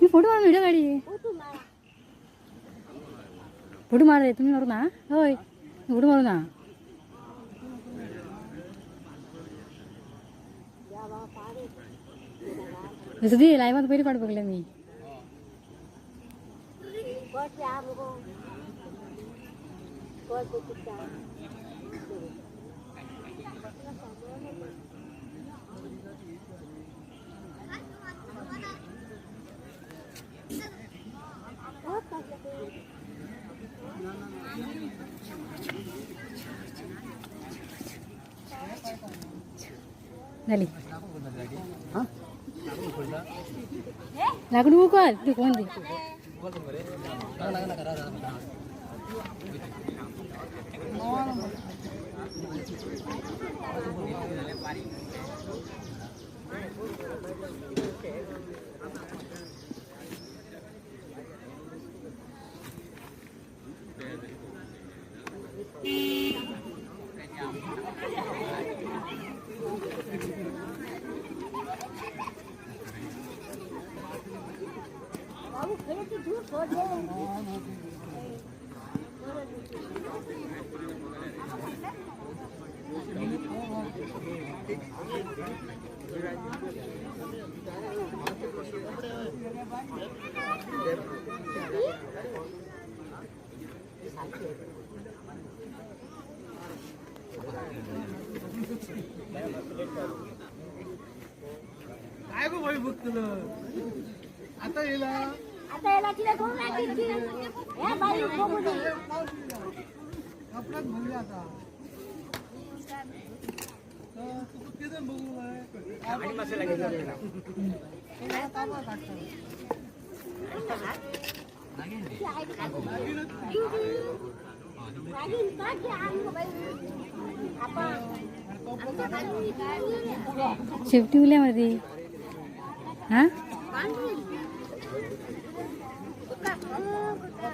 मी photo मारून video काढी. Photo मार रे, तुम्ही मारू ना. होय, फोटो मारू ना. जसं लाईव्हात पहिले पाठ बघलं मी. झाली लाकूड उकल तू कोण दे. काय गो भाई बघतलं आता येला. आता याला तिला कोण लागली हे बाई बघू दे. आपल्यात भरले आता. तर तू किती बघू लागीन का की आण गं बाई. आपण आमच्या बाजूनी काय? शेवटी उल्यामध्ये हा. पांढरी. कुठं? कुठं?